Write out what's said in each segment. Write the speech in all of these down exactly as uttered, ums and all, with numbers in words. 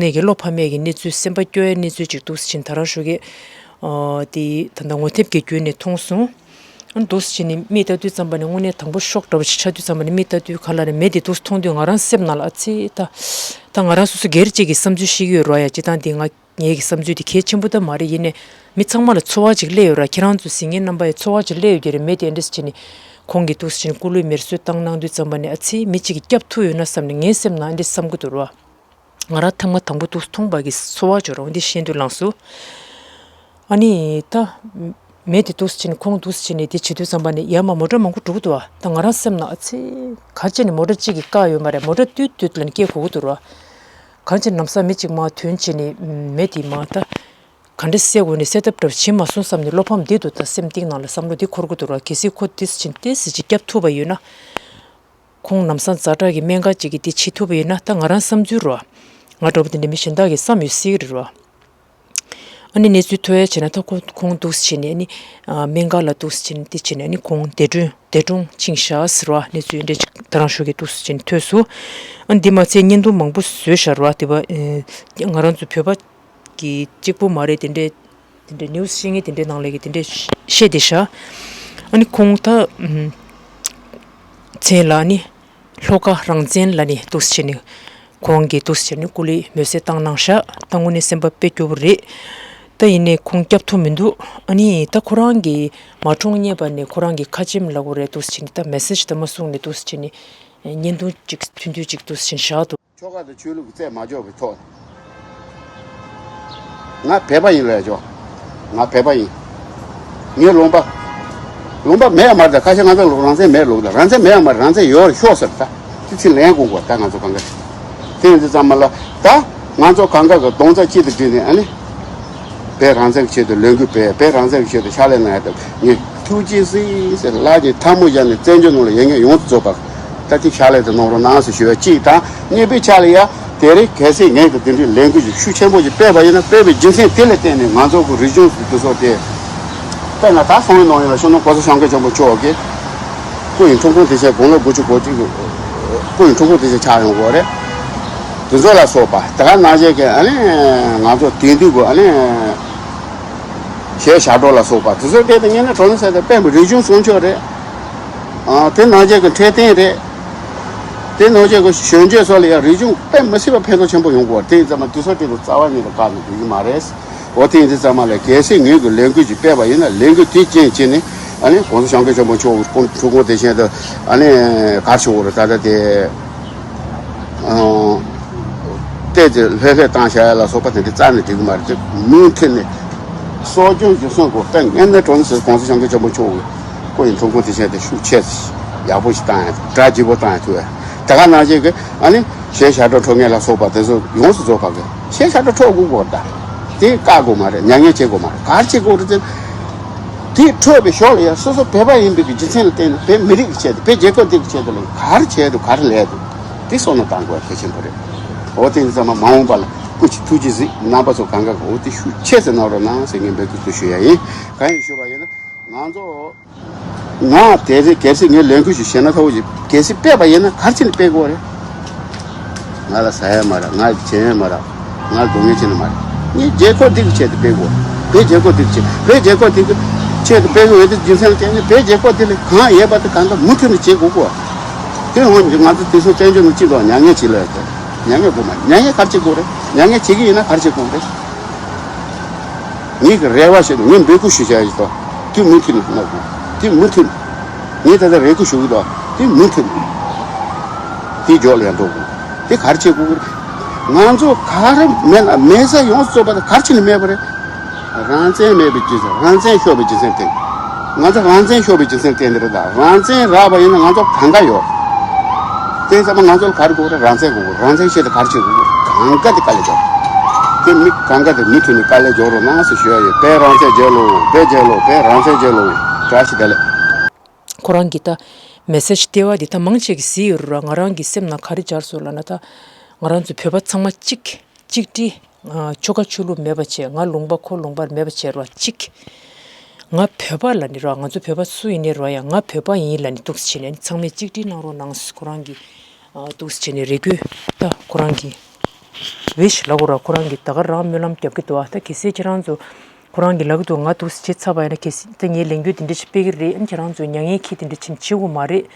ནས་ཀྱི་བློ་ཕམ་ཡས་ཀྱི་གནས་ཚུལ་སེམས་པ་སྐྱོ་ཡས་གནས་ཚུལ་ཅིག་འདུག་སེ་བྱས་ནས་ད་རང་ཤུགས་ཀྱིས་ཨ་དེ་ད་ལྟ་ངོ་དེབ་ཀྱི་བརྒྱུད་ནས་མཐོང་སོང་། ཨ་འདུག་སེ་བྱས་ནས་མིག་ལྟ་དུས་ཙམ་པ་ནས་དངོས་གནས་དང་པོ་ཤོག་འདྲ་པོ་ཞིག་ཆགས་དུས་ཙམ་པ་ནས་མིག་ལྟ་དུས་ག་ལ་རེད་མེ་དེ་འདུག་སེ་མཐོང་དུས་ང་རང་སེམས་ནང་ལ་ཨ་ཙི་ད་ད་ང་རང་སོ་སོ་སྒེར་གཅིག་གི་བསམ་ཚུལ་བཤད་ཀྱི་ཡོད་རོགས་ཡ། སྤྱིར་བཏང་དེ་ང་ངེད་ཀྱི་བསམ་ཚུལ་དེ་གལ་ཆེན་པོ་ད་མ་རེད། ཡིན་ནའི་མི་ཚང་མ་ལ་ཚོར་བ་ཅིག་སླེབས་ཡོད་ར། ཁྱེད་རང་ཚོ་གཟིགས་མཁན་རྣམ་པ་ཡི་ཚོར་བ་ཅིག་སླེབས་ཡོད་ཀྱི་རེད། མེ་དེ་འདྲས་བྱས་ནས་ཁོང་གིས་འདུག་སེ་བྱས་ནས་སྐུ་ལུས་མེར་སྲེག་བཏང་གནང་དུས་ཙམ་པ་ནས་ཨ་ཙི་མི་གཅིག་གིས་སྐྱབས་ཐུབ་ཡོད་ན་བསམ་ནས་ངའི་སེམས་ནང་འདྲས་བསམ་གྱི་འདུག་ར། ང་རང་ཐེངས་མ་དང་པོ་འདུག་སེ་མཐོང་བ་གི་ཚོར་བ་ཅིག་རང་འདི་ཤེས་འདོད་ལངས་སོང་། ཨ་ནི་ད། མེ་དེ་འདུག་སེ་བྱས་ནས་ཁོང་འདུག་སེ་བྱས་ནས་དེ་བྱེད་དུས་ཙམ་པ་ནས་ཡར་མར་མོ་ཊ་མང་པོ་འགྲོ་གི་འདུག་བ། ད་ང་རང་སེམས་ནང་ཨ་ཙི། ག་བྱས་ནས་མོ་ཊ་གཅིག་གིས་བཀག་ཡོད་མ་རེད། མོ་ཊ་ཏུད་ཏུད་ལ་ནི་སྐད་གོ་གི་འདུག་ར། གང་བྱས་ནས་ལམ་སང་མི་གཅིག་མར་ཐོན་བྱས་ནས་མེ་དེ་མར་ད། ག་འདྲ་སེལ་དགོས་ནས་སེལ་ཐབས་འདྲ་བོ་བྱེད་མ་སོང་བསམ་ནས་བློ་ཕམ་བསྡད་འདུག་ད་སེམས་གཏིང་ནང་ལ་བསམ་བློ་འདི་འཁོར་གི་འདུག་ར། གལ་སྲིད་ཁོ་འདུག་སེ་བྱས་ནས་ཏོག་ཙམ་ཅིག་སྐྱབས་ཐུབ་པ་ཡོད་ན། ཁོང་ལམ་སང་ཛ་དྲག་གི་སྨན་ཁང་ཅིག་གི་དེ་བྱེད་ཐུབ་པ་ཡིན་ན་ད་ང་རང་བསམ་ཚུལ་རོ། ང་འདྲ་པོ་དེ་འདྲ་མི་གཞན་དག་གིས་བསམ་ཡོད་སྲིད་ཀྱི་རེད་རོ། ཨ་ནི་གནས་ཚུལ་ཐོས་ཡ་བྱས་ན་ད་ཁོ་ཁོང་འདུག་སེ་བྱས་ནས་ཨ་ནི་ཨ་སྨན་ཁང་ལ་འདུག་སེ་བྱས་ནས་དེ་བྱས་ནས་ཨ་ནི་ཁོང་འདས་གྲོངས་འདས་གྲོངས་ཕྱིན་ཤག་ཟེར་བ་གནས་ཚུལ་འདྲ་ཅིག་ད་རང་ཤུགས་ཀྱིས་འདུག་སེ་བྱས་ནས་ཐོས་སོང་། ཨ་ནི་འདི་མ་ཚད་བརྙན་ཐུང་མང་པོ་བཟོས་ཤག་ར། དེ་བ་ཨེ་ང་རང་ཚོ་བོད་པ་གི་གཅིག་པུ་མ་རེད། དེ་འདྲའི་དེ་འདྲའི་ནིའུ་སི་བཤད་མཁན་དེ་འདྲའི་ནང་ལ་གི་དེ་འདྲའི་བཤད་བསྡད་ཤག་ཨ་ནི་ཁོང་ད་ཨུམ་མཚན་ལ་ནི་ལྷོ་ཁ་རང་བཙན་ལ་ནི་འདུག་སེ་བྱས་ནས་ཁོ་རང་གིས་འདུག་སེ་བྱས་ནས་སྐུ་ལུས་མེར་སྲེག་བཏང་གནང་ཤག་ད་དངོས་གནས་སེམས་པ་དཔེ་སྐྱོ་པོ་རེད། ད་ཡིན་ནའི་ཁོང་སྐྱབས་ཐུབ་མི་འདུག་ཨ་ནི་ད་ཁོ་རང་གིས་མ་གྲོངས་སྔོན་པ་ནས་ཁོ་རང་གི་ཁ་ཆེམས་ལབ་དགོས་རེད། འདུག་སེ་བྱས་ནས་ད་མེ་སེ་ཇི་ད་མ་གསུངས་ནས་འདུག་སེ་བྱས་ནས་བརྙན་ཐུང་གཅིག་ཐུང་ཐུང་གཅིག་འདུག་སེ་བྱས་ནས་བཞག་འདུག་ཆོལ་ཁ་དང་ཆོས་ལུགས་ཀྱི་རྩད་མ་འཇོག་པའི་ཐོག་ནས། ང་བོད་པ་ཡིན་ལབ་ཆོག་ང་བོད་པ་ཡིན། ངའི་ལུང་པ། ལུང་པ་མེད་ཡ་མ་རེད། ད་ཁ་ཤས་ང་ཚོ་ལུགས་རང་བཙན་མེད་ལུགས་དང་རང་བཙན་མེད་ཡ་མ་རེད། རང་བཙན་ཡོད་རེད་ཤོག་ཟེར། ད་དེ་ཚིག་ལན་དགོས་དགོས་ད་ང་ཚོ་གང་ག་དེ་ཡིན་དུས་ཙམ་མ་ལ་ད་ང་ཚོ་གང་ག་གི་གདོང་རྩ་གཅིག་ཏུ་བསྒྲིལ་ནས་ཨ་ནི། བོད་རང་བཙན་གྱི་ཆེད་དུ་ལས་འགུལ་སྤེལ། བོད་རང་བཙན་གྱི་ཆེད་དུ་ཕྱག་ལས་གནང་ཡ་དང་ངས་ཐུགས་རྗེ་གཟིགས་ཟེར་ལག་གི་ཐལ་མོ་སྦྱར་ནས་བཙན་བྱོལ་ནང་ལ་ཡོད་མཁན་ཡོངས་སུ་རྫོགས་པར་ད་ཐེངས་ཕྱག་ལས་དེ་གནང་རོགས་གནང་ཟེར་ཞུ་བ་གཅིག་དང་། གཉིས་པའི་ཆ་ལ་ཡ་དེ་རིང་གལ་སྲིད་ངས་ཀྱི་དེ་འདྲའི་ལས་འགུལ་ཞིག་ཤུགས་ཆེན་པོ་ཞིག་སྤེལ་བ་ཡིན་ན་སྤེལ་བའི་རྒྱུ་མཚན་དེ་ལ་བརྟེན་ནས་ང་ཚོ་གི་རིག་གཞུང་གི་དེ་ཚོ་དེ་དཔེར་ན་ད་སོང་བའི་ནང་ཡིན་ལ་ཤོང་ན་གོང་ས་སྐྱབས་མགོན་ཆེན་པོ་མཆོག་གི་སྐུ་ཡི་འཁྲུངས་སྐར་དེ་ཆེད་དགུང་ལོ་དགུ་བཅུ་གོ་གཅིག་གི་སྐུ་ཡི་འཁྲུངས་སྐར་དེ་ཆེད་ཆགས་ཡོང་གི་རེད། དེ་ཚོ་ལ་སོགས་པ་དེ་ག་ནང་བཞིན་གྱི་ཨ་ནི་ང་ཚོ་དེང་དུས་ཀྱི་ཨ་ནི། གཞས་ཞབས་བྲོ་ལ་སོགས་པ་དེ་ཚོ་བལྟས་ཏེ་ངས་ནི་གྲོང་ནི་ཟེར་ཏེ་དཔེ་མི་རིག་གཞུང་སྲུང་སྐྱོབ་རེད། ཨ་དེ་ནང་བཞིན་གྱི་འཕྲོད་བསྟེན་རེད། དེ་ནང་བཞིན་གྱི་གཞོན་སྐྱེས་ཚོ་ལ་ཡང་རིག་གཞུང་དཔེ་མི་སྲིད་པ་ཕན་ཐོགས་ཆེན་པོ་ཡོང་གི་ཡོད་རེད། དེ་ཡིན་ཙང་མ་དེ་ཚོ་དེ་ཚོ་རྩ་བ་ཉིད་དུ་བཀག་ནས་འགྲོ་གི་མ་རེད། འོ་དེ་ཡིན་དུས་ཙམ་མ་ལ་གལ་སྲིད་ངོས་ཀྱི་ལས་འགུལ་ཅིག་སྤེལ་བ་ཡིན་ན་ལས་འགུལ་དེའི་རྐྱེན་བྱས་ནས་ཨ་ནི་གོང་ས་སྐྱབས་མགོན་ཆེན་པོ་མཆོག་གི་སྐུ་འཁྲུངས་སྐར་དེ་བཞིན་དུ་ཨ་ནི་ག་རེ་ཞུ་དགོས་རེད། ད་ལྟ་དེ་ཨང་བལྟས་ཏེ་ལྷོད་ལྷོད་བཏང་བཞག་ཡ་ལ་སོགས་པ་དེ་འདྲ་རྩ་ནས་འགྲིག་གི་མ་རེད། དེ་མུ་མཐུད་ནས་གསོ་སྐྱོང་རྒྱུན་སྲུང་དགོས། དཔེ་ངན་ནས་གྲོང་ནས་གོང་ས་སྐྱབས་མགོན་ཆེན་པོ་མཆོག་གི་སྐུ་ཡི་འཁྲུངས་སྐར་དེ་བཞིན་དུ་ཤུགས་ཆེ་ཡག་པོ་ཞིག་བཏང་ཡ་གྲ་རྒྱས་པོ་བཏང་ཡ་ཐུབ་ཡ། ད་ག་ནང་བཞིན་གྱི་ཨ་ནི། གཞས་ཞབས་བྲོ་འཁྲབ་མཁན་ལ་སོགས་པ་དེ་ཚོ་ཡོངས་སུ་རྫོགས་པ་གི་གཞས་ཞབས་བྲོ་འཁྲབ་དགོས་གོ། ད་དེ་བཀག་དགོས་མ་རེད། མྱ་ངན་བྱེད་དགོས་མ་རེད། ག་རེ་བྱེད་དགོས་རེད་ཟེར། དེ་འཁྲབ་པའི་ཞོར་ལ་ཡང་སོ་སོ་བོད་པ་ཡིན་པའི་གི་རྒྱུ་མཚན་ལ་བརྟེན་ནས་བོད་མི་རིགས་ཀྱི་ཆེད་དུ་བོད་རྒྱལ་ཁབ་འདི་གི་ཆེད་དུ་ལ་ག་རེ་བྱས་འདུག་ག་རེ་ལས་འདུག་དེ་བསམ་བློ་བཏང་དགོས་གལ་ཆེན་པོ་རེད། འོ་དེ་ཡིན་ཙང་མ་མ་འོངས་པ་ལ་སྐུ་མཁྱེན་ཐུགས་རྗེ་གཟིགས། རྣམ་པ་ཚོ་གང་ག་གི་འོ་དེ་ཤུགས་ཆེ་ཙམ་གནང་རོགས་གནང་ཟེར་ངས་འབོད་སྐུལ་དུ་ཞུ་ཡ་ཡིན། གང་ཡིན་ཞུས་པ་ཡིན་ན་ང་ཚོ། ང་དེ་རིང་གལ་སྲིད་ངས་ལས་འགུལ་ཞིག་བྱས་ན་ཐོག་ཅིག་གལ་སྲིད་སྤེལ་བ་ཡིན་ན་ག་རེ་བྱས་ནས་སྤེལ་དགོས་རེད། ང་ལ་ཟ་ཡ་མ་རག་ང་ལ་བྱེད་ཡ་མ་རག་ང་ལ་སྡུག་བསྔལ་བྱེད་ནི་མ་རེད། ངས་རྒྱལ་ཁབ་འདི་གི་ཆེད་དུ་སྤེལ་དགོས། བོད་རྒྱལ་ཁབ་འདི་གི་ཆེད། བོད་རྒྱལ་ཁབ་འདི་གི་ཆེད་དུ་སྤེལ་དགོས་ཡོད་དུས་རྒྱུ་མཚན་ལ་བརྟེན་ནས་བོད་རྒྱལ་ཁབ་འདི་ལ་གང་ཡོད་པ་དེ་གང་ག་མུ་མཐུད་ནས་བྱེད་དགོས་གོ། དེ་འོན་ཀྱང་ང་ཚོ་དེ་ཚོ་བཙན་བྱོལ་ནང་སྤྱི་ཚོགས་མྱ་ངན་བྱེད་ལ་ཡོད་དེ། མྱ་ངན་དགོས་མ་རེད། མྱ་ངན་ག་རེ་བྱེད་དགོས་རེད། མྱ་ངན་བྱེད་ཀྱི་ཡིན་ན་ག་རེ་བྱེད་དགོས་རེད། ངེད་ཀྱི་རེ་བ་ཞིག་ངས་འབོད་སྐུལ་ཞུ་བྱ་ཡིན་ཏོ། དེ་མུ་མཐུད་ནས་གནང་དགོས། དེ་མུ་མཐུད་ནས། ངས་ད་ལྟ་རེ་སྐུལ་ཞུ་གི་འདུག་དེ་མུ་མཐུད་ནས། དེ་མགྱོགས་ལ་ཡང་འགྲོ་དགོས། དེ་ག་རེ་བྱེད་དགོས་ཀྱི་རེད། ང་ཚོ་ག་རེ་མེད་ན་མེད་ས་ཡོངས་སུ་རྫོགས་པ་དེ་ག་རེ་བྱས་ནས་མེད་པ་རེད། རང་བཙན་མེད་པའི་རྒྱུ་མཚན། རང་བཙན་ཤོར་བའི་རྒྱུ་མཚན་དེ། ང་ཚོ་རང་བཙན་ཤོར་བའི་རྒྱུ་མཚན་དེ་འདི་རེད་ད། རང་བཙན་རག་པ་ཡིན་ན་ང་ཚོ་གང་ག་ཡོད། དེ་ཚང་མ་ང་ཚོ་ལ་ག་རེ་དགོས་རེད། རང་བཙན་དགོས། རང་བཙན་ཆེད་དུ་ག་རེ་བྱེད་དགོས། གང་ག་དེ་དཀའ་ལས་རྒྱོབ། དེ་མི་གང་ག་དེ་མུ་མཐུད་ནས་དཀའ་ལས་རྒྱོབ་རོགས་གནང་ཟེར་ཞུ་ཡ་ཡོད། བོད་རང་བཙན་རྒྱལ་ལོ། བོད་རྒྱལ་ལོ། བོད་རང་བཙན་རྒྱལ་ལོ། བཀྲ་ཤིས་བདེ་ལེགས། ཁོ་རང་གིས་ད་མེ་སེ་ཇི་ལྟེ་བ་འདི་ད་མང་ཆེ་གིས་གཟིགས་ཡོད་རེད་ར། ང་རང་གི་སེམས་ནང་ག་རེ་འབྱར་སོང་ལབ་ན་ད་ང་རང་ཚོ་བོད་པ་ཚང་མ་གཅིག་གཅིག་སྒྲིལ། ཨ་ཆོལ་ཁ་ཆོས་ལུགས་མེད་པ་བྱས། ང་ལུང་པ་ཁོ་ལུང་པར་མེད་པ་བྱས་རོགས་གཅིག་ང་བོད་པ་ལབ་ནི་རོགས། ང་ཚོ་བོད་པ་སུ་ཡིན་ནའི་རོགས་ཡ། ང་བོད་པ་ཡིན་ལབ་ནི་འདུག་སེ་བྱས་ནས་ཚང་མས་གཅིག་སྒྲིལ་གནང་རོགས་གནང་ཟེར་ཁོ་རང་གིས་ཨ་འདུག་སེ་བྱས་ནས་རེ་སྐུལ་ད་ཁོ་རང་གིས་ ཝི་ཤི་ལབ་དགོས་ར། ཁོ་རང་གིས་ད་ག་རང་སྨོན་ལམ་རྒྱབ་ཀྱི་འདུག་ཨ། ད་གལ་སྲིད་ཁྱེད་རང་ཚོ་ཁོ་རང་གིས་ལབ་ཀྱི་འདུག་ང་འདུག་སེ་བྱེད་ཚར་བ་ཡིན་ན། གལ་སྲིད་ད་ངས་ལས་འགུལ་འདི་འདྲ་ཞིག་སྤེལ་གྱི་རེད། ཨ་ནི་ཁྱེད་རང་ཚོས་མྱ་ངན་ཁྱི་འདི་འདྲ་ཞིག་བྱེད་དགོས་མ་རེད།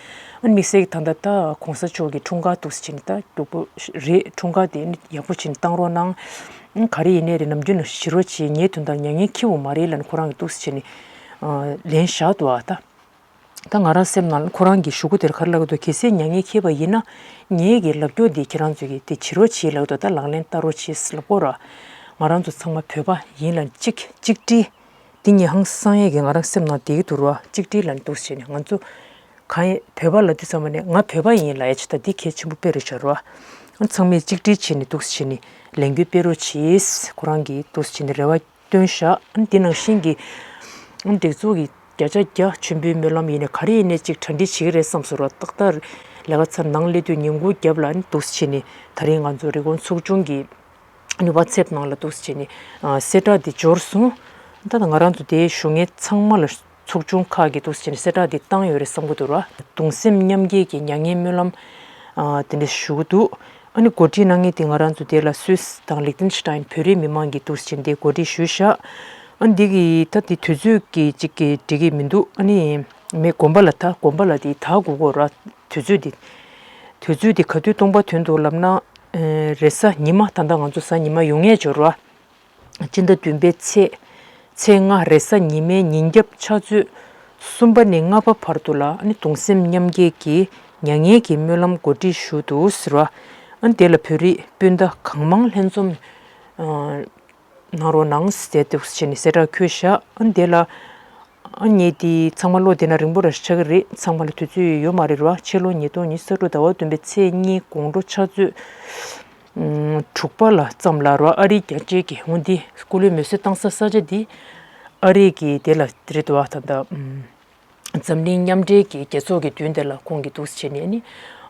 ཨ་ནི་དམིགས་བསལ་གྱི་ད་ལྟ་ད་གོང་ས་མཆོག་གི་འཁྲུངས་སྐར་འདུག་སེ་བྱས་ནས་ད་སྐྱོ་པོ་རེད། འཁྲུངས་སྐར་དེ་ཨ་ནི་ཡག་པོ་བྱས་ནས་བཏང་རོགས་གནང་། ཨ་ནི་ག་རེ་ཡིན་ནའི་རེད། ནམ་རྒྱུན་ལ་ཞི་རོགས་བྱེད། ངའི་དོན་དག་མྱ་ངན་ཁྱི་འོ་མ་རེད་ལབ་ནས་ཁོ་རང་གིས་འདུག་སེ་བྱས་ནས་ཨ་ལན་བཞག་འདུག་ཨ། ད། ད་ང་རང་སེམས་ནང་ལ་ཁོ་རང་གི་གཞུག་གུ་དེར་ག་རེ་ལབ་ཀྱི་འདུག་གལ་སྲིད་མྱ་ངན་ཁྱེར་བ་ཡིན་ན། ངེད་ཀྱི་ལབ་སྐྱོར་འདི་ཁྱེད་རང་ཚོས་ཀྱིས་དེ་བྱེད་རོགས་བྱེད་ལབ་ཀྱི་འདུག་ད་ལག་ལེན་བསྟར་རོགས་བྱེད་ལབ་དགོས་ར། ང་རང་ཚོ་ཚང་མ་བོད་པ་ཡིན་ལབ་གཅིག་གཅིག་སྒྲིལ། འདི་ངས་ཧང་སང་ཡས་ཀྱི་ང་རང་སེམས་ནང་བསྡད་ཀྱི་འདུག་ར། གཅིག་སྒྲིལ་ལབ་འདུག་བྱས་ནས་ང་ཚོ་གང་ཡིན་བོད་པ་ལབ་དུས་ཙམ་པ་ནས་ང་བོད་པ་ཡིན་ལབ་ཡ་ཅིག་ད་འདི་གལ་ཆེན་པོ་དཔེ་རེད་ཤག་ར། ཚང་མས་གཅིག་སྒྲིལ་བྱས་ནས་འདུག་བྱས་ནས་ལས་འགུལ་སྤེལ་རོགས་བྱེད། ཁོ་རང་གིས་འདུག་བྱས་ནས་རེ་བ་བཏོན་ཤག་ཨ་ནི་དེ་ནང་བཞིན་གྱི་ཨ་ནི་སྒྲིག་འཛུགས་ཀྱི་བརྒྱ་ཆ་བརྒྱ་མཆོད་འབུལ་སྨོན་ལམ་ཡིན་ནའི་ག་རེ་ཡིན་ནའི་ཅིག་གྲ་སྒྲིག་བྱེད་ཀྱི་རེད་བསམ་སོང་ར། ཏག་ཏག་ལས་ཀ་ཚར་ནང་སླེབས་དུས་ཉིན་གུང་རྒྱབ་ལ་ཨ་ནི་འདུག་སེ་བྱས་ནས་ད་རིང་ང་ཚོ་རི་ཀོན་ཚོགས་ཆུང་གི་ཨ་ནི་ཝ་ཚེབ་ནང་ལ་འདུག་སེ་བྱས་ནས་ཨ་གསལ་བསྒྲགས་འདི་འབྱོར་སོང་། ད་ལྟ་ང་རང་ཚོ་དེའི་བཞུགས་མཁན་ཚང་མ་ལ་ཚོགས་ཆུང་ཁག་གིས་འདུག་སེ་བྱས་ནས་གསལ་བསྒྲགས་འདི་བཏང་ཡོད་རེད་བསམ་གྱི་འདུག་ར། གདུང་སེམས་མཉམ་སྐྱེད་ཀྱི་མྱ་ངན་སྨོན་ལམ་ཨ་དེ་འདྲ་ཞུ་གི་འདུག་ཨ་ནི་གོ་སྒྲིག་གནང་མཁན་དེ་ང་རང་ཚོ་དེ་ལ་སུད་སི་དང་ལིག་ཏེན་ཤི་ཏཱིན་བོད་རིགས་མི་མང་གིས་འདུག་སེ་བྱས་ནས་དེ་གོ་སྒྲིག་ཞུས་ཤག་ཨ་ནི་འདི་གི་ད་འདི་དུས་ཚོད་ཀྱི་གཅིག་གི་འགྲིག་གི་མི་འདུག་ཨ་ནི་མེད་དགོན་པ་ལ་ད་དགོན་པ་ལ་དེ་ད་དགོས་ཀྱི་ར། དུས་ཚོད་འདི་དུས་ཚོད་འདི་ག་དུས་སྟོང་པ་ཐོན་འདུག་ལབ་ན་ཨེ་རེས་གཟའ་ཉི་མ། ད་ལྟ་ང་ཚོ་གཟའ་ཉི་མ་ཡོང་ངེས་འབྱོར་བ། སྤྱི་ཟླ་བདུན་པའི་ཚེས་ཚེས་ལྔ་རེས་གཟའ་ཉི་མའི་ཉིན་རྒྱབ་ཕྱག་ཚོད་གསུམ་པ་ནས་ལྔ་པ་བར་དུ་ལ་ཨ་ནི་གདུང་སེམས་མཉམ་སྐྱེད་ཀྱི་མྱ་ངན་གྱི་སྨོན་ལམ་གོ་སྒྲིག་ཞུ་འདུག་ཟེར་བ། ཨ་ནི་དེ་ལ་བོད་རིགས་སྤུན་ཟླ་གང་མང་ལྷན་འཛོམས་ཨ་གནང་རོགས་གནང་ཟེར་འདུག་ཟེར་ནས་གསལ་བསྒྲགས་འཁོད་ཤག་ཨ་ནི་དེ་ལ་ཨ་ངས་དེ་ཚང་མ་བློ་བདེ་ན་རིང་པོ་ར་ཆགས་ཀྱི་རེད། ཚང་མ་ལ་དུས་ཚོད་ཡོད་མ་རེད་ར། ཕྱི་ལོ་ཉིས་སྟོང་ཉི་ཤུ་རྩ་དྲུག་ཟླ་བ་བདུན་པའི་ཚེས་གཉིས་དགོང་དྲོ་ཕྱག་ཚོད་ཨུམ་དྲུག་པ་ལ་ཙམ་ལ་ར། ཨ་རིའི་རྒྱལ་སྤྱིའི་གི་འོ་འདི་སྐུ་ལུས་མེ་གསོད་བཏང་ས་ས་ཆ་འདི་ཨ་རིའི་གི་དེ་ལ་རེད་འདུག་ཨ། ད་ལྟ་ཨུམ་འཛམ་གླིང་མཉམ་འབྲེལ་གྱི་རྒྱལ་ཚོགས་ཀྱི་མདུན་དེ་ལ་ཁོང་གིས་འདུག་སེ་བྱས་ནས་ཨ་ནི་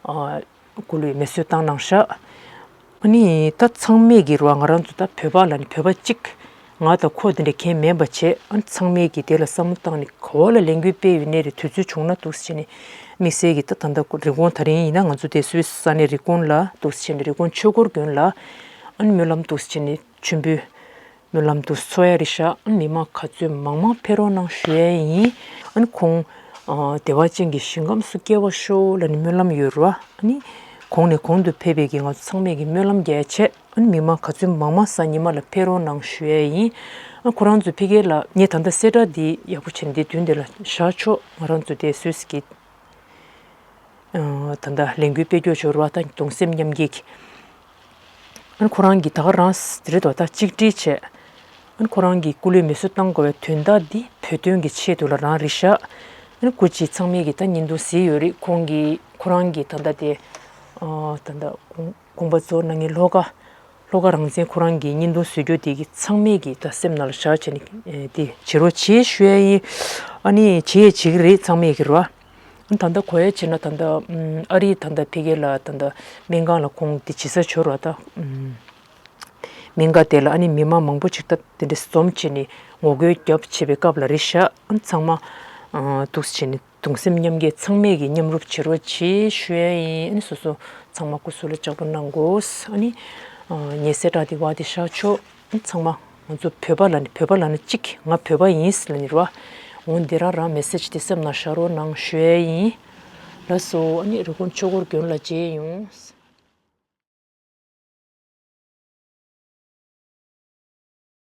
ཨ་སྐུ་ལུས་མེ་གསོད་བཏང་གནང་ཤག་ཨ་ནི་ད་ཚང་མས་གི་རུ་བ་ང་རང་ཚོ་ད་བོད་པ་ལ་ནི་བོད་པ་གཅིག་ང་དང་ཁོ་དེ་འདྲ་གང་མིན་པ་བྱས། ཨ་ནི་ཚང་མས་གི་དེ་ལ་བསམ་བློ་བཏང་ནས་ག་བ་ལ་ལས་འགུལ་སྤེལ་ཡོད་ནའི་རེད། དུས་ཚོད་བྱུང་ན་འདུག་སེ་བྱས་ནས་དམིགས་བསལ་གི་ད་ད་ལྟ་རི་ཀོན་ད་རིང་ཡིན་ན་ང་ཚོ་དེ་སུད་སི་ས་གནས་རི་ཀོན་ལ་འདུག་སེ་བྱས་ནས་རི་ཀོན་ཆོས་འཁོར་དགོན་ལ་ཨ་ནི་སྨོན་ལམ་འདུག་སེ་བྱས་ནས་མཆོད་འབུལ་སྨོན་ལམ་དུ་འཚོགས་ཡ་རེད་ཤག་ཨ་མི་མང་ག་ཚོད་མང་མང་ཕེབས་རོགས་གནང་ཞུ་ཡ་ཡིན། ཨ་ནི་ཁོང་ཨ་བདེ་བ་ཅན་གྱི་ཞིང་ཁམས་སུ་སྐྱེ་བ་ཤོག་ལབ་ནས་སྨོན་ལམ་ཡོད་རེད་བ། ཨ་ནི་གོང་ནས་གོང་དུ་ཕེབས་པའི་གི་ང་ཚོ་ཚང་མས་ཀྱི་སྨོན་ལམ་རྒྱག་ཡ་བྱས། ཨ་ནི་མི་མང་ག་ཚོད་མང་མང་གཟའ་ཉི་མ་ལ་ཕེབས་རོགས་གནང་ཞུ་ཡ་ཡིན། ཨ་ཁོ་རང་ཚོ་ཕ་གི་ལ་ངས་ད་ལྟ་གསལ་བསྒྲགས་འདི་ཡག་པོ་བྱས་ནས་འདི་མདུན་དེ་ལ་བཞག་ཆོག་ང་རང་ཚོ་དེ་སུད་སི་གི་ཨ་ད་ལྟ་ལས་འགུལ་སྤེལ་རྒྱུ་འབྱོར་བ་དང་གདུང་སེམས་མཉམ་སྐྱེད་ཀྱི། ཨ་ནི་ཁོ་རང་གིས་ད་ག་རང་ཟེར་དོ་ད་གཅིག་སྒྲིལ་བྱས། ཨ་ནི་ཁོ་རང་གིས་སྐུ་ལུས་མེ་གསོད་བཏང་དགོས་པའི་དོན་དག་འདི་བོད་དོན་གྱི་ཆེད་དུ་ལ་རང་རེད་ཤག་ཨ་ནི་སྐུ་མཁྱེན་ཚང་མས་ཀྱིས་ད་བརྙན་ཐུང་གཟིགས་ཡོད་རེད། ཁོང་གིས་ཁོ་རང་གིས་ད་ལྟ་དེ་ཨ་ད་ལྟ་དགོངས་པ་རྫོགས་གནང་མཁན་ལྷོ་ཁ་ལྷོ་ཁ་རང་བཙན་ཁོ་རང་གིས་བརྙན་ཐུང་བཟོ་རྒྱུ་དེ་གི་ཚང་མས་ཀྱིས་ད་སེམས་ནང་ལ་བཞག་བྱས་ནས་ཨེ་དེ་བྱེད་རོགས་བྱེད་ཞུ་ཡ་ཡིན། ཨ་ནི་བྱེད་ཡས་བྱེད་ཀྱི་རེད་ཚང་མས་ཀྱི་རེད་བ། ད་ལྟ་གོ་ཡ་བྱས་ན་ད་ལྟ་ཨ་རིའི་ད་ལྟ་ཕ་གི་ལ་ད་ལྟ་སྨན་ཁང་ལ་ཁོང་དེ་བྱེད་ས་འབྱོར་བ་ད་སྨན་ཁང་དེ་ལ་ཨ་ནི་མི་མང་མང་པོ་ཅིག་ད་དེ་འདྲ་འཛོམས་བྱས་ནས་ངོ་རྒོལ་རྒྱབ་བྱེད་པའི་སྐབས་ལ་རེད་ཤག་ཨ་ཚང་མ་འདུག་སེ་བྱས་ནས་གདུང་སེམས་མཉམ་སྐྱེད་ཚང་མས་ཀྱི་མཉམ་རུབ་བྱེད་རོགས་བྱེད་ཞུ་ཡ་ཡིན། ཨ་ནི་སོ་སོ་ཚང་མ་སྐུ་གཟུགས་ལ་ལྕགས་པོ་གནང་དགོས། ཨ་ནི་ངའི་གསལ་བསྒྲགས་དེ་བ་དེ་བཞག་ཆོག་ཨ་ཚང་མ་ང་ཚོ་བོད་པ་ལ་ནི་བོད་པ་ལ་ནི་གཅིག་ང་བོད་པ་ཡིན་ལ་ནི་ར་འོང་འདི་རང་རང་མེ་སེ་ཇི་དེ་སེམས་ནང་བཞག་རོགས་གནང་ཞུ་ཡ་ཡིན། ལགས་སོ། ཨ་ནི་རི་ཀོན་ཆོས་འཁོར་དགོན་ལ་མཇལ་ཡོང་།